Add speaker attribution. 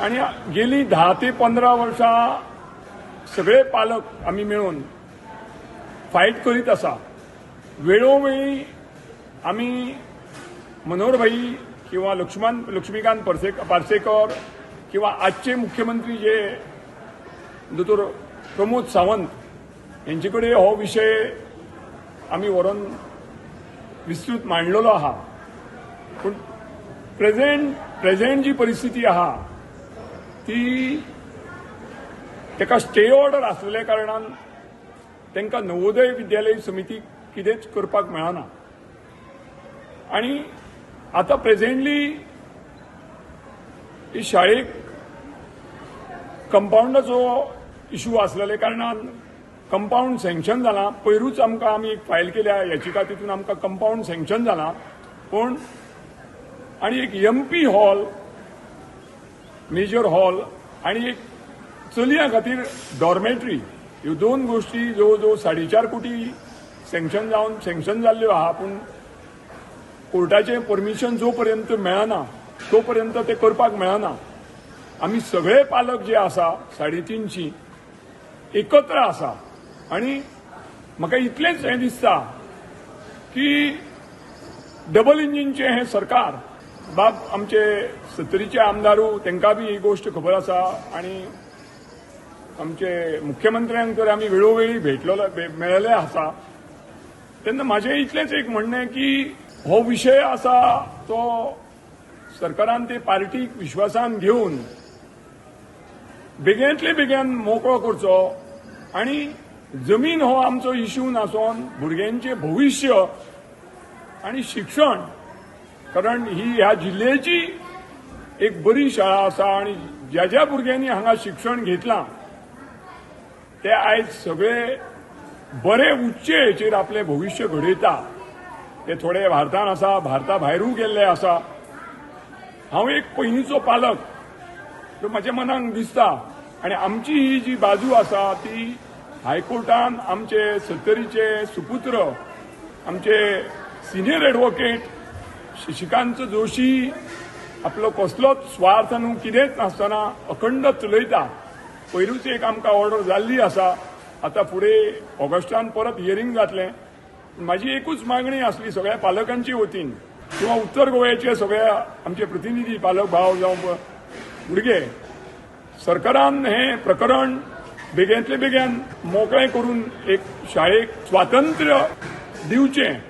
Speaker 1: आनी गेली 10 ते 15 वर्सां सगळे पालक आमी मेळून फायट करीत आसा. वेळोवेळी आमी मनोहर भाई किंवा लक्ष्मीकांत पार्सेकर किंवा आजचे मुख्यमंत्री जे दोतोर प्रमोद सावंत यांचे कडेन हो विशय आमी व्हरोन विस्तृत मांडलेलो आहा. पूण प्रेझेंट जी परिस्थिती आहा ती ताका स्टे ऑर्डर आसलेल्या कारणान तांकां नवोदय विद्यालय समितीक कितेंच करपाक मेळना. आणि आता प्रेझेंटली ही शाळेक कंपाऊंडाचो इशू आसलेल्या कारणान कंपाऊंड सँक्शन जाला. पयरूच आमकां आमी एक फायल केल्या याचिका, तितून आमकां कंपाऊंड सँक्शन जाला. पूण आनी एक एमपी हॉल, मेजर हॉल आणि एक चलयां खातीर डॉर्मेटरी, ह्यो दोन गोश्टी जवळ जवळ 4.5 कोटी सँक्शन जावन सँक्शन जाल्ल्यो आहा. पूण कोर्टाचें परमिशन जो पर्यंत मेळना तो पर्यंत ते करपाक मेळना. आमी सगळे पालक जे आसा 350 एकत्र आसा आणि म्हाका इतलेंच हें दिसता की डबल इंजिनचें हें सरकार, बाब आमचे सत्तरीचे आमदारू तांकां बी ही गोश्ट खबर आसा आणि आमचे मुख्यमंत्र्यांक तर आमी वेळोवेळी भेटलो, मेळ्ळेले आसा. तेन्ना म्हाजें इतलेंच एक म्हणणें की हो विशय आसा तो सरकारान ते पार्टीक विश्वासान घेवन बेगींतले बेगीन मोकळो करचो आणि जमीन हो आमचो इश्यू नासोन भुरग्यांचें भविश्य आणि शिक्षण, कारण ही ह्या जिल्ल्याची एक बरी शाळा आसा आणि ज्या ज्या भुरग्यांनी हांगा शिक्षण घेतलां ते आयज सगळे बरे उच्च हेचेर आपलें भविश्य घडयता. ते थोडे भारतान आसा, भारता भायरूय गेल्ले आसा. हांव एक पयलींचो पालक, तो म्हज्या मनाक दिसता आणि आमची ही जी बाजू आसा ती हायकोर्टान आमचे सत्तरीचे सुपुत्र, आमचे सिनियर एडवोकेट शशिकांत जोशी आपलो कसलोच स्वार्थ न्हू, कितेंच नासतना अखंड चलयता. पयरूच एक आमकां ऑर्डर जाल्ली आसा. आतां फुडें ऑगस्टान परत हियरींग जातलें. म्हाजी एकूच मागणी आसली सगळ्या पालकांची वतीन किंवा उत्तर गोव्याचे सगळे आमचे प्रतिनिधी, पालक भाव जावं भुरगे, सरकारान हें प्रकरण बेगींतले बेगीन मोकळें करून एक शाळेक स्वातंत्र्य दिवचें.